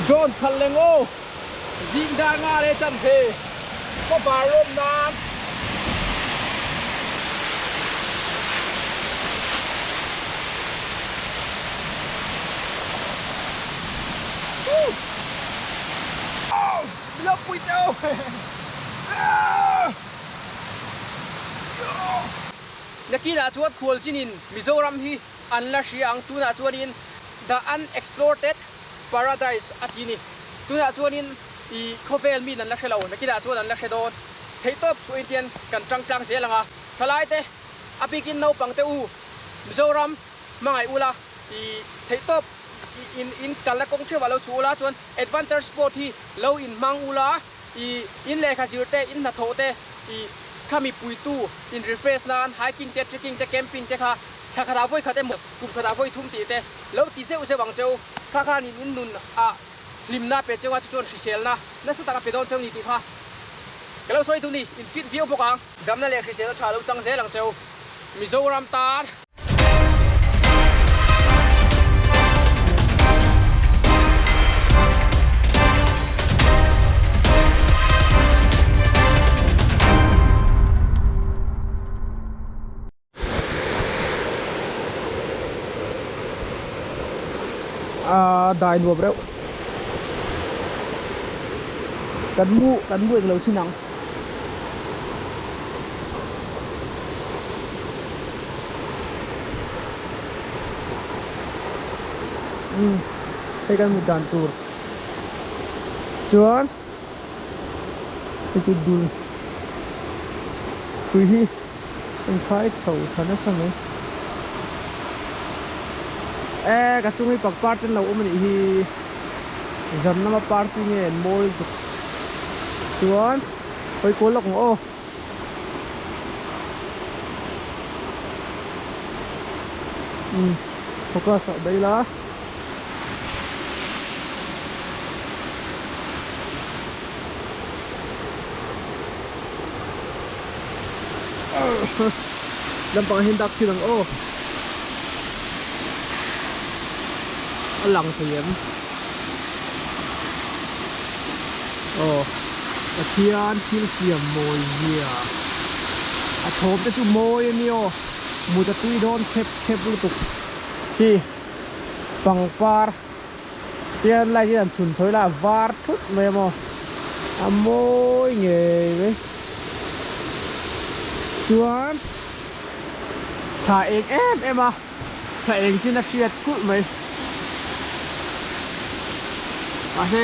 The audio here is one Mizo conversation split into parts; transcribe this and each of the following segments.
Drone khalh leng aw. Zing dar nga le chan ve. Khawvar lawm nan. Nakinah chuan khualzinin Mizoram hi an la hria ang tunah chuanin The Unexplored Paradise a ti ni. Tunah chuanin i khawvel min an la hre lo, nakinah chuan an la hre dawn. Theihtawp chhuahin tian kan tang tlang zel ang a. Thalaite, a bikin naupangte u, Mizoram hmangaih ula i theihtawp in in kalna kawng theuhah lo chhuh ula chuan Adventure Sport hi lo inhmang ula i in lehkha zir te, in hnathawh te i kha mipuitu in refresh nan hiking te, trekking te, camping te kha thla khatah vawi khat emaw kum khatah vawi thum tih te lo ti zeuh zeuh ang cheu. Kha khan in in nun ah hlimna pe cheu a chu chuan hriselna nasa tak a pe dawn cheu ni tih kha ka lo sawi duh ni. In fit viau bawk ang. Damna leh hriselna tha lo chang zel ang cheu Mizoram tan. A dai nuam reuh kan mu kan mu englo chin ang. Umm hei kan mut dan tur chuan hei chu dul tui hi an khai chho tha nasa mai e ka chung hi pangpar te an lo awm a nih hi zan lama party nge an mawi lutuk chuan hawi kual lawk ang aw. Umm focus ah daih ila. Lampang hian dak thil ang aw. A lang thei em? Aw Pathian thil siam mawi zia a thawm te chu mawi a ni aw mut a tui dawn khep khep lutuk khi pangpar tian light hi an chhun chho ila a var thut mai a maw a mawi ngei mai chuan thla eng em em a. Thla eng chin a hriat kulh mai. Mahse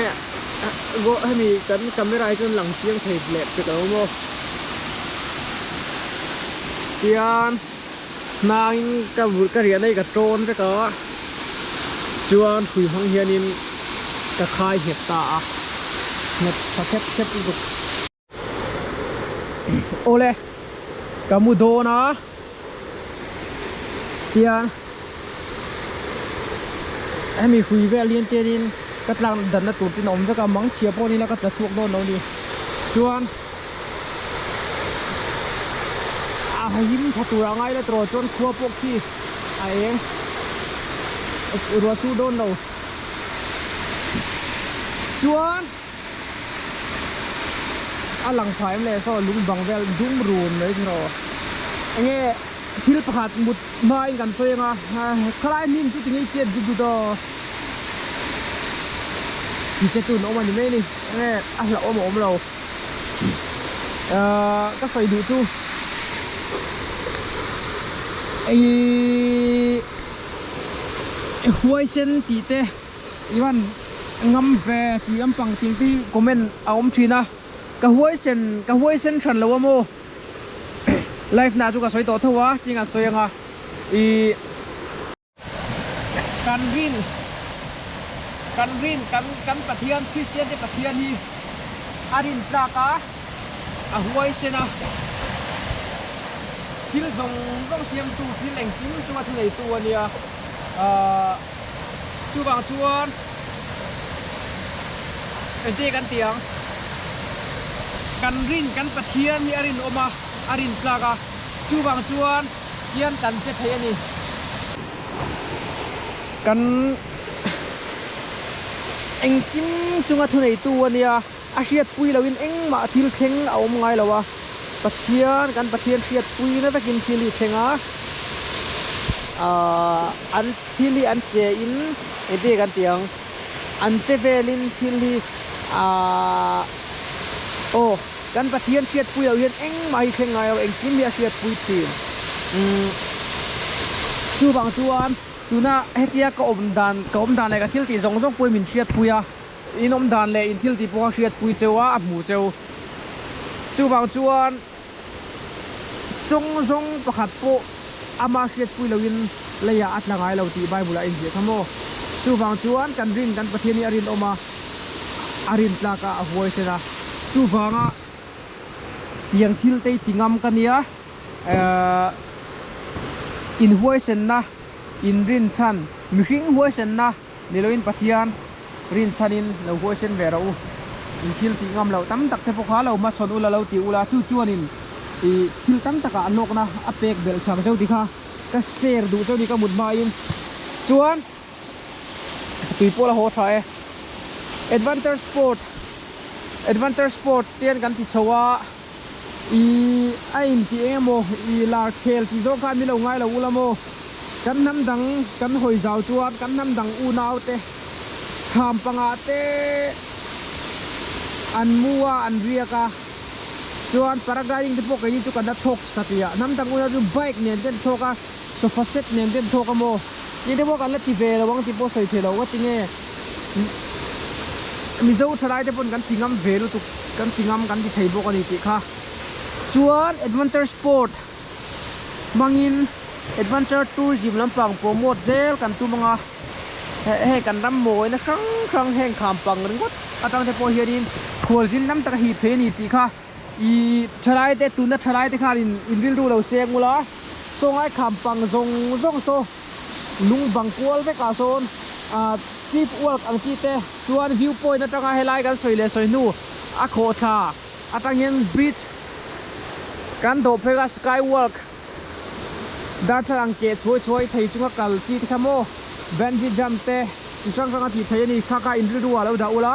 hemi kan camera hi chuan lang chiang thei leh pek lo maw. Tian hnangin ka ka riahna hi ka tawn vek a, chuan hrui hmang hianin ka khai nghet ta a, nghet tha khep khep lutuk. Awle ka mu dawn a tiang hemi hrui vel hian tianin ka tlak danna tur ten a awm vek a mang chhia pawh ni ila ka tla chhuak dawn lo a ni chuan a him tha tur a ngai la tawh chuan khua pawh khi a eng ruah sur dawn lo chuan. A lang phah em le saw lung bang vel dum run mai chu rawh enge thil pakhat mut hma in kan sawi anga khalai hnim chu tinge i chet dut dut aw ti che tun awm a ni mai a ni enge a hlauhawm a awm lo ahh ka sawi duh chu ihh huaisen tih te. Ivan ngam ve tih lampang ting te hi comment a awm thin a, ka huaisen ka huaisen hran lo a maw live na chu ka sawi tawh tho a ting an sawi anga ih kan rin kan rin kan kan Pathian Kristian te Pathian hi a rin tlak a a huaisen a thil zawng zawng siamtu thil engkim chunga thuneitu a nia ahh. Chuvang chuan engte kan ti ang, kan rin kan Pathian hi a rinawm a, a rin tlak a, chuvang chuan hian kan che thei a ni. Kan Engkim chunga thuneitu a nia, a hriatpui loin engmah thil thleng a awm ngai lo a, Pathian, kan Pathian hriatpui na vekin thil hi thleng a, aah an thil hi an che in engtin nge kan tih ang, an che velin thil hi aah aw kan Pathian hriatpui loh hian engmah hi thleng ngai lo, engkim hi a hriatpui thin. Umm chuvang chuan. Tuna hetia ka awm dan, ka awm dan leh ka thil tih zawng zawng pawhin min hriatpui a, in awm dan leh in thil tih pawh a hriatpui cheu a, a hmu cheu. Chuvang chuan chawng zawng pakhat pawh ama hriatpui loin leiah a tla ngai lo tih Bible ah a inziah kha maw? Chuvang chuan kan rin kan Pathian hi a rinawm a, a rin tlak a, a huaisen a. Chuvanga tiang thil te hi ti ngam ka nia. Ehh inhuaisenna inrinchhan mihring huaisenna ni loin Pathian rinchhanin lo huaisen ve rawh u. In thil tih ngam loh tam tak te pawh kha lo hmasawn ula lo ti ula chu chuanin ih thil tam takah hlawkna a pek belh chang cheu ti kha ka share duh cheu ni ka mut hmain chuan tui pawh la haw tha e. Adventure sport adventure sport te hian kan ti chho a. I a inti eng emaw i lar khel tih zawng khan min lo ngai lo ula maw? Kan hnam dang kan hawi zau chuan kan hnam dang unau te kham pangah te an mu a an riak a chuan paragliding te pawh keini chu kan la thawk satliah hnam dang unau chu bike nen te an thawk a sofa set nen te an thawk a maw ni te pawh kan la ti ve lo ang tih pawh sawi thei lo ka ti nge. Mizo thalai te pawn kan ti ngam ve lutuk kan ti ngam kan ti thei bawk a ni tih kha chuan adventure sport hmangin adventure tourism lampang promote zel kan tum anga heng kan ram mawina hrang hrang heng kham pang ringawt atang te pawh hianin khualzin lam taka hip thei a ni tih kha ih thalai te tuna thalai te khan in rilru lo seng ula sawngai kham pang zawng zawng saw. Lung bang kual vekah sawn ah cliff walk ang chi te chuan view point atanga helai kan sawi leh sawi hnu a khawhthla atang hian bridge kan dawh phek a sky walk darthlalang keh chhuai chhuai thei chunga kal chi te kha maw bungee jump te chi hrang hrang a tih theih a ni kha kha in rilru ah lo dah ula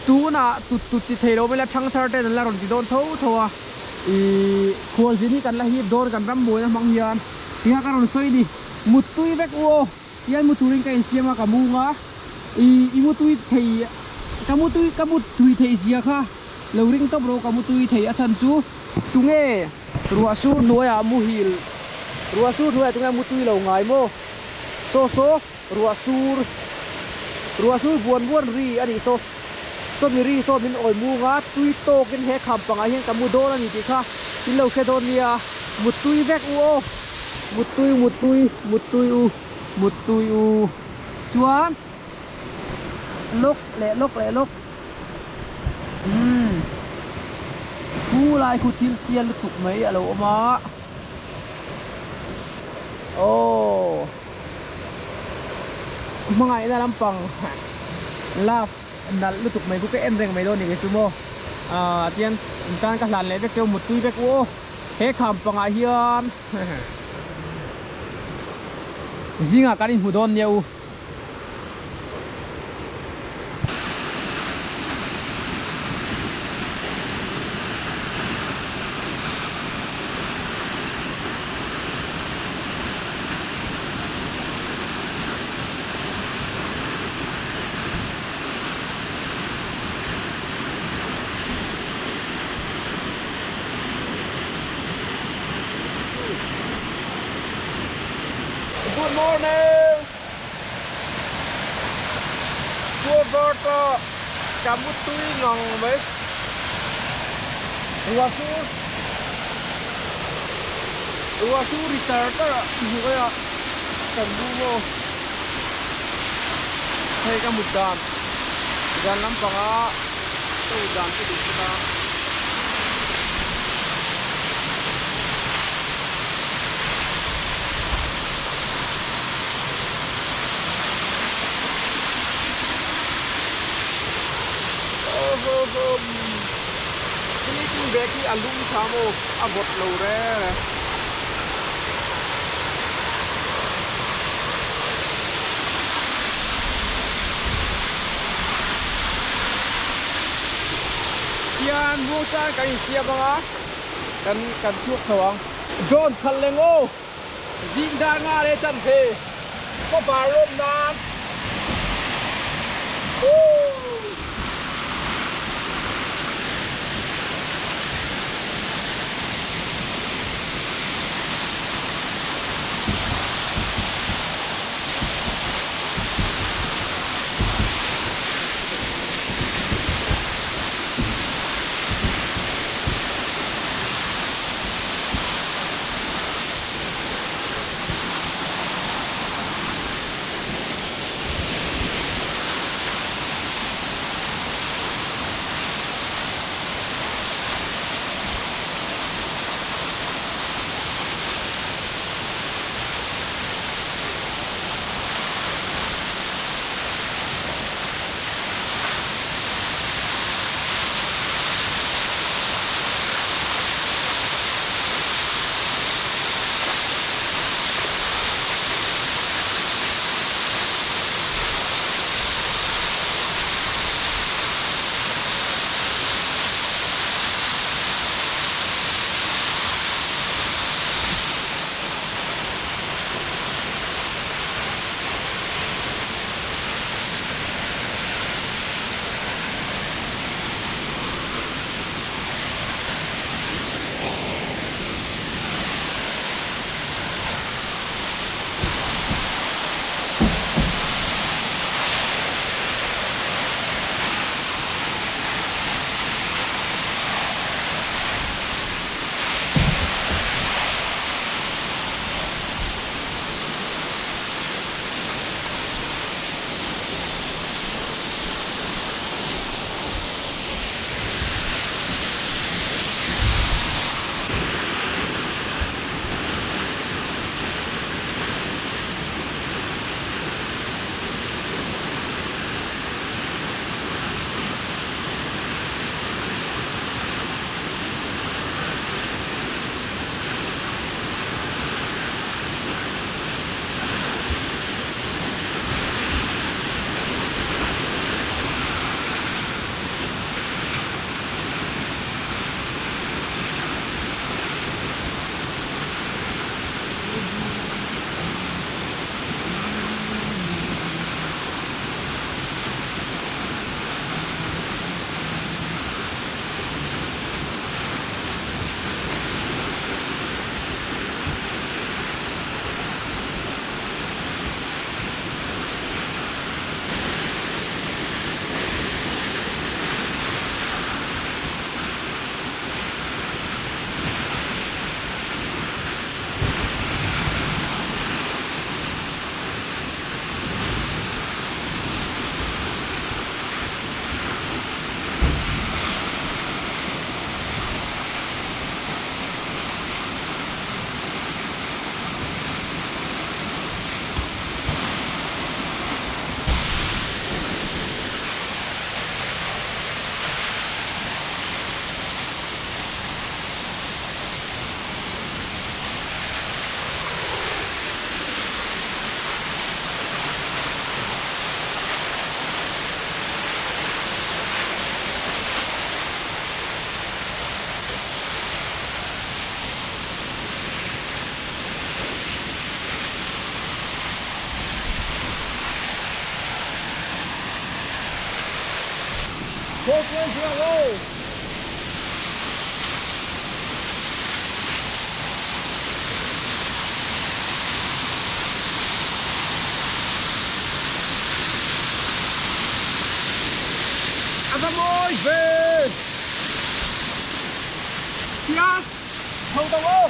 tunah tut tut ti thei lo mai la thangthar ten an la rawn ti dawn tho tho a ihh khualzin hi kan la hip dawn kan ram muaina hmang hian. Tinga ka rawn sawi ni, muttui vek u aw, tihian mu turin ka insiam a ka mung a, ih i mutui thei ka mutui ka muttui theih zia kha lo ring tawp rawh ka mutui thei a chhan chu tunge ruah sur hnuaiah muhil ruah sur hnuaiah tunge mutui lo ngai maw saw saw ruah sur ruah sur buan buan ri a nih saw sawmi ri saw min awi mung a tui tawkin he kham pangah hian ka mu dawn a ni tih kha in lo hre dawn nia muttui vek u aw muttui muttui muttui u muttui u chuan lawk leh lawk leh lawk umm khu lai khu thil sial lutuk mai a lo awm a aww. Hmangaihna lampang love nalh lutuk mai khu ka en reng mai dawn ni kei chu maw ah tian in tan ka hlan leh vek cheu muttui vek u aw he kham pangah hian zingah kan inhmu dawn nia u. Good morning! Chhuat ah ka mutui ngang mai. Ruah sur Ruah sur ri tar tar ah hnuai ah kan lu maw hei ka mut dan zan lampang a ka mut dan chu duh phawt a. Sleeping bag hi a lum tha maw a vawt lo reng e. Tihian muangchang kan insiam ang a, kan kan chhuak chho ang. Drone khalh leng aw, zing dar nga leh chan ve, khawvar rawm nan. Woo! A va mawi ve! Tiang tho tawh aw!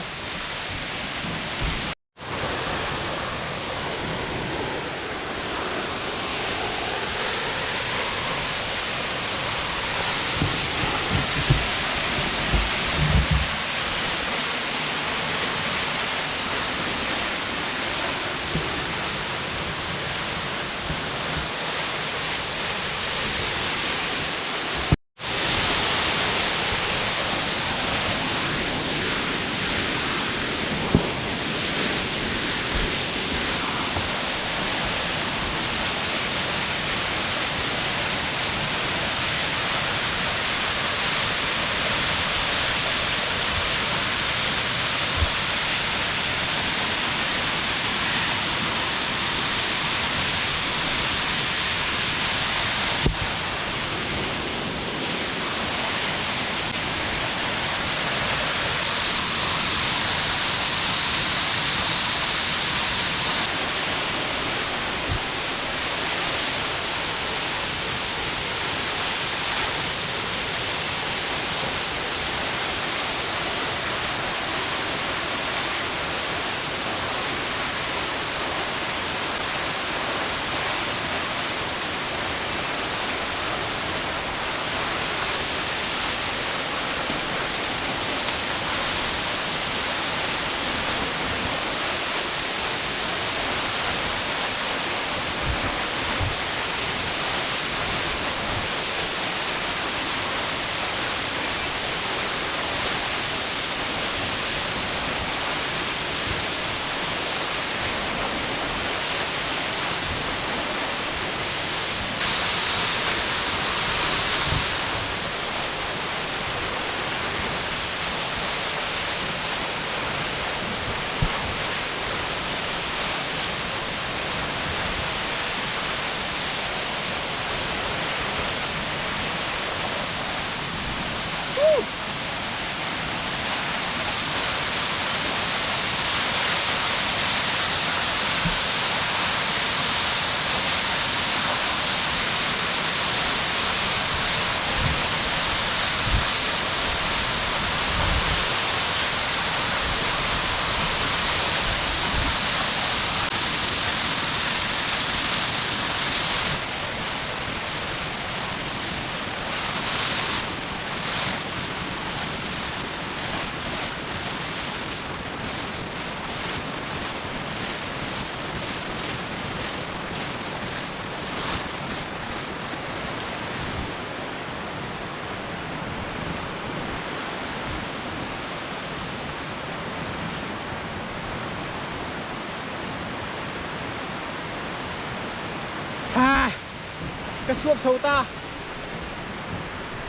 Ka chhuak chho ta.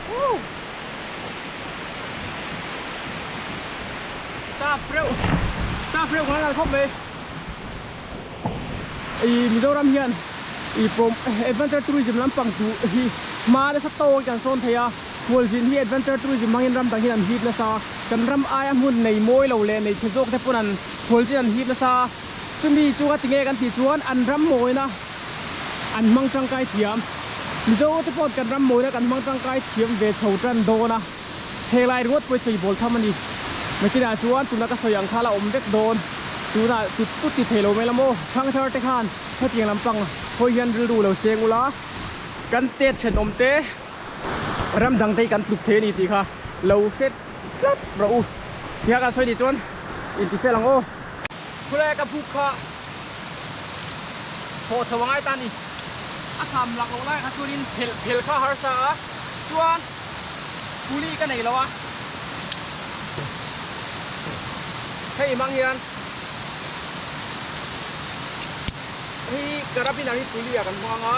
Woo! Tap reuh. Tap reuh ngal ngal khawp mai. I Mizoram hian i pawm adventure tourism lampang duh hi hma nasa tawk kan sawn thei a. Khualzin hi adventure tourism hmangin ram dang hian an hip nasa. Kan ram aia hmun nei mawi lo leh nei chhe zawk te pawn an khualzin an hip nasa. Chumi chu ka ti nge kan tih chuan an ram mawina an hmang tangkai thiam. Mizo te pawh kan ram mawina kan hmang tangkai thiam ve chho tan dawn a. Heng lai ringawt pawh hi cheibawl tham a ni. Nakinah chuan tuna ka sawi ang kha la awm vek dawn. Tunah tut tut ti thei lo mai la maw? Thangthar te khan hetiang lampang hawi hian rilru lo seng ula. Kan state thenawm te ram dang te hi kan tluk thei a ni tih kha lo hre tlat rawh u. Tia kan sawi nih chuan inti fel ang aw. Khulai ka buk kha thawh chho a ngai ta a ni. A tham lak loh lai kha chuanin phelh phelh kha a harsa a, chuan puli ka nei lo a. Hei hmang hian hei carabiner hi puli ah kan hmang a,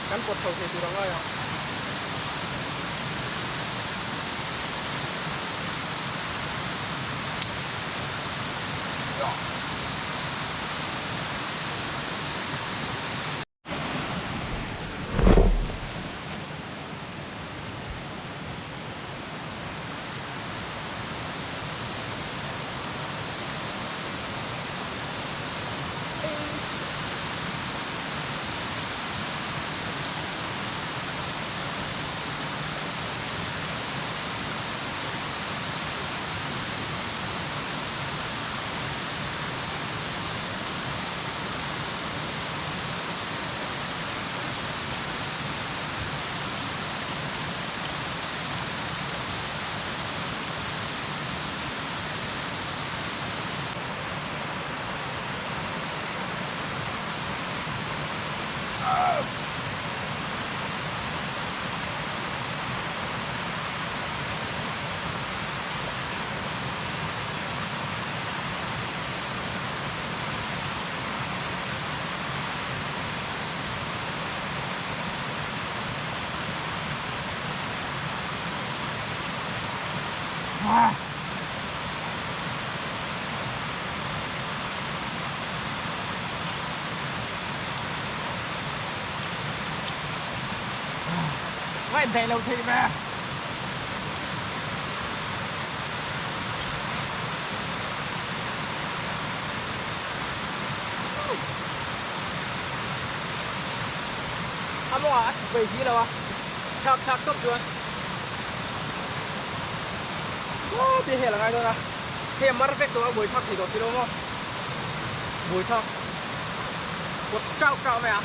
kan pawt chho thei tur a ngai ang. Ngaih lo thei ve. A mawngah a chhuk ve si lo a, thlak thlak tawp chuan aw tih hel a ngai dawn a, hei a mar vek tawh a buai thlak thei tawh si lo maw, buai thlak pawt chauh chauh mai a,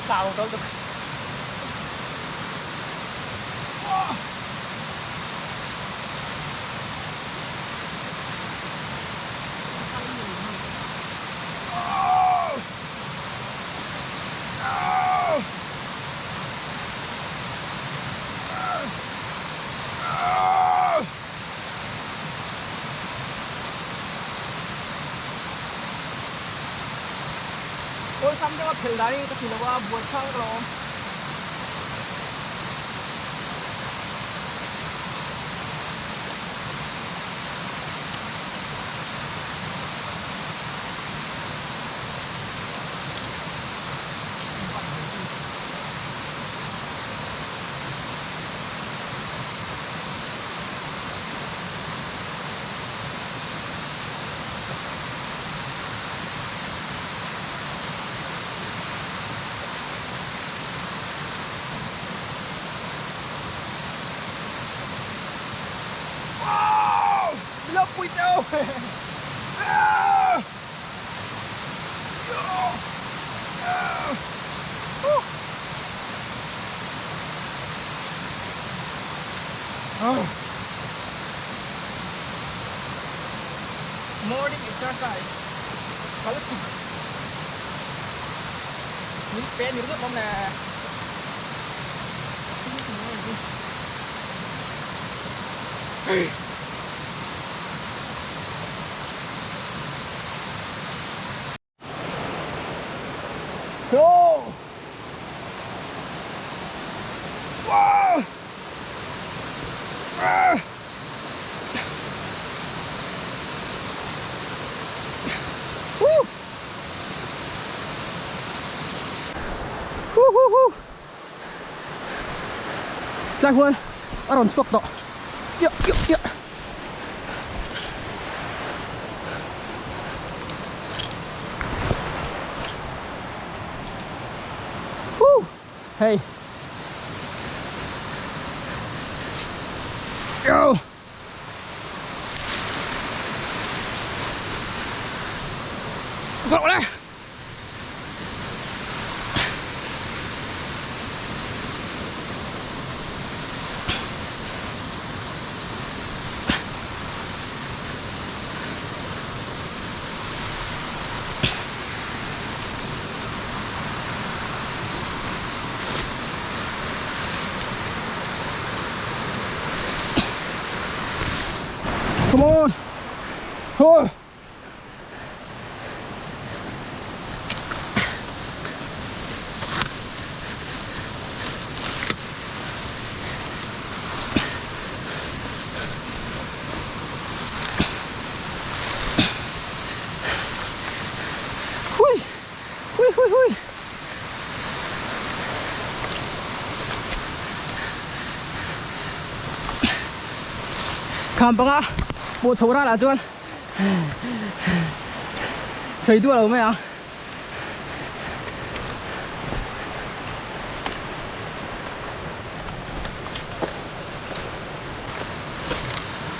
chau tawh lutuk. Awlsam deuha phel danin ka ti lo a, buai thlak vek lo. Morning exercise tha lutuk min pe ni ringawt lawm le. Tlai huan a rawn chhuak tawh. Hei. Yo. Vọng lên. Come on. Oh. Hui! Hui hui hui! Kham panga pawh chho ral ah chuan sawi duah lo mai ang.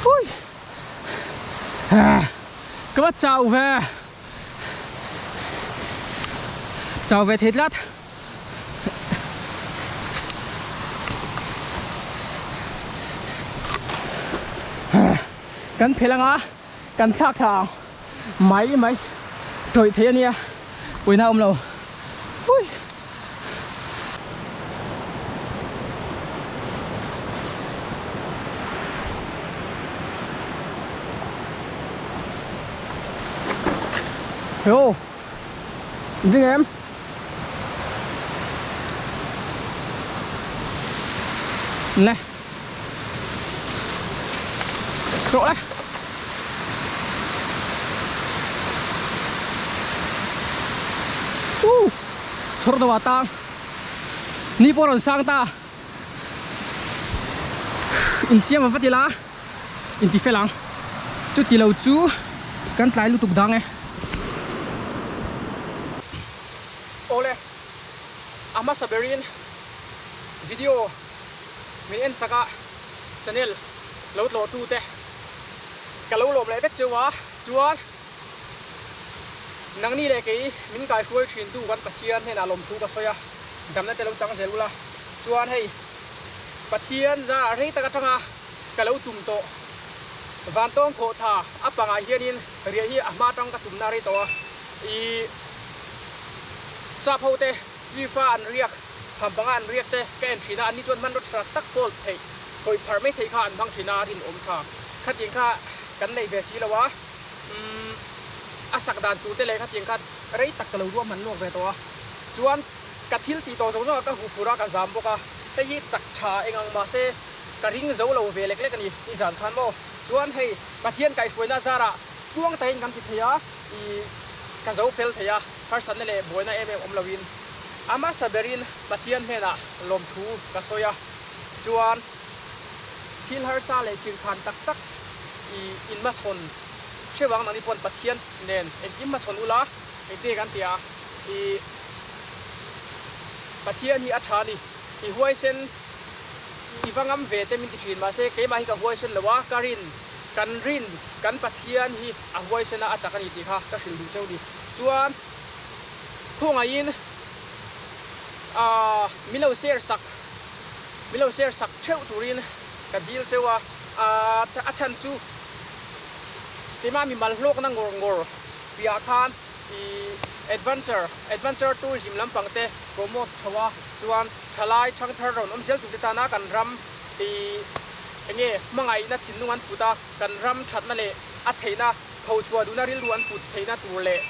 Hui! Ka va chau ve. Chau ve thei tlat. Kan phel anga kan thlak thla ang mai mai tawih thei ania pawina awm lo. Hui. Yo. Ding em. Nè. Rộ đấy. Uh, chhawr deuh ah tang. Ni pawh a rawn sang ta. Insiam a va ti la. Inti fel ang. Chuti lo chu kan tlai lutuk dang e. Awle, a hmasa berin video min en sak a channel lo tlawh tu te ka lo lawm leh vek cheu a, chuan nangni leh kei min kaihruai thin tu kan Pathian hnenah lawmthu ka sawi a, damna te lo chang zel ula, chuan hei Pathian za rei tak atanga ka lo tum tawh Vantawng khawhthla a pangah hianin riah hi a hma atang ka tumna rei tawh a, ih sap ho te Cliff a an riak tham panga an riak te ka en thin a, anni chuan hmanraw tha tak fold theih khawih pharh mai theih kha an hmang thin a, rinawm tha khatiang kha kan nei ve si lo a, umm a sak dan tur te leh khatiang kha rei tak ka lo ruahman luak ve tawh a, chuan ka thil tih tawh zawng zawng ah ka huh phur a ka zam bawk a, hei hi chak tha eng ang mahse ka ring zo lo ve lek lek a ni nizan khan maw chuan hei Pathian kaihhruaina zarah tluang takin kan ti thei a ih ka zo fel thei a. Harsatna leh buaina em em awm loin a hmasa berin Pathian hnenah lawmthu ka sawi a, chuan thil harsa leh thirkhan tak tak i inhmachhawn hreuh ang nangni pawn Pathian nen engkim hmachhawn ula engtin kan ti a, i Pathian hi a tha a ni, i huaisen i va ngam ve te min ti thin mahse keimah hi ka huaisen lo a, ka rin kan rin kan Pathian hi a huaisen a a chak a ni tih kha ka hrilh duh cheu ni. Chuan khawngaihin aah min lo share sak min lo share sak theuh turin ka dil cheu a, aah a chhan chu keimah mimal hlawkna ngawr ngawr piah khan ih adventure adventure tourism lampang te promote chho a, chuan thalai thangthar rawn awm zel turte tana kan ram ih enge hmangaihna thinlung an put a, kan ram thatna leh a theihna Tho chhuah duhna rilru an put theihna tur leh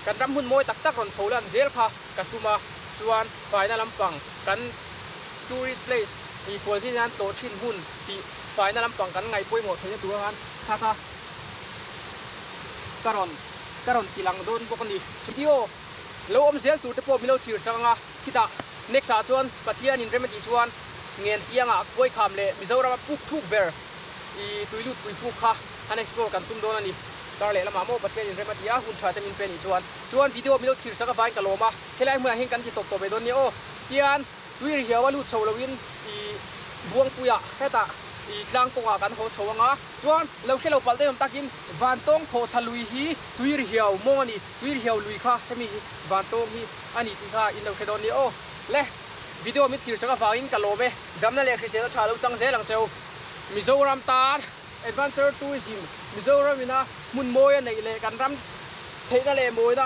kan ram hmun mawi tak tak rawn tho lan zel kha ka tum a, chuan faina lampang kan tourist place I khualzin hian tlawh thin hmun tih faina lampang kan ngaih pawimawh theihna tur khan kha kha ka rawn ka rawn ti lang dawn bawk a ni. Video lo awm zel tur te pawh min lo thlir sak ang a, khitah next ah chuan Pathian in rem a tih chuan ngen tiangah Khuaikham leh Mizorama puk thuk ber i tuilut pui puk kha han explore kan tum dawn a ni. Kar leh lamah maw Pathian in rem a ti a, hun tha te min pe nih chuan chuan video min lo thlir sak avangin ka lawm a, helai hmunah hian kan ti tawp tawp ve dawn nia aw. Tian tui ri hiau a lut chho loin i Buangpuiah hetah i tlang kawngah kan haw chho anga chuan lo hre lo palh te awm takin Vantawng thawhchha lui hi tui ri hiau mawng a ni, tui ri hiau lui kha hemi hi Vantawng hi a ni tih kha in lo hre dawn nia aw. Le video min thlir sak avangin ka lawm e, damna leh hrisel tha lo chang zel ang cheu. Mizoram tan Adventure Tourism Mizoram ina hmun mawi a neih leh kan ram theihna leh mawina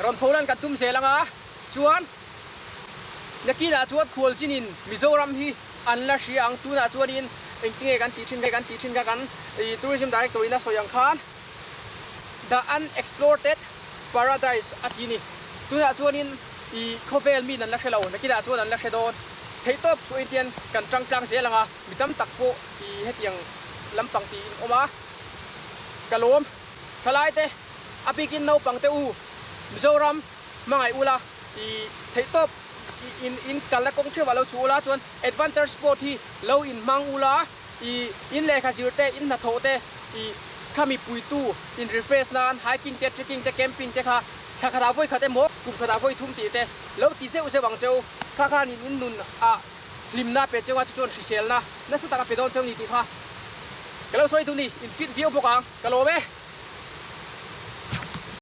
rawn pholan kan tum zel anga chuan Nakinah chuan khualzinin Mizoram hi an la hria ang. Tunah chuanin engtinge kan tih thin kha kan tih thin kha kan Tourism Director in a sawi ang khan The Unexplored Paradise a ti ni. Tunah chuanin i khawvel min an la hre lo, nakinah chuan an la hre dawn. Theihtawp chhuahin tian kan tang tlang zel ang a, mi tam tak pawh i hetiang lampang tiin awm a. Ka lawm. Thalaite, a bikin naupangte u, Mizoram hmangaih ula i theihtawp in in kalna kawng theuh ah lo chhuh ula chuan adventure sport hi lo in hmang ula i in lehkha zir te in hnathawh te i khami puitu in refresh nan hiking te trekking te camping te kha thla khatah vawi khat emaw kum khatah vawi thum tih te lo ti zeuh zeuh ang cheu kha khan in in nun ah hlimna pe cheu a chu chuan hriselna nasa tak a pe dawn cheu ni tih kha ka lo sawi duh ni in fit viau bawk ang ka lawm e.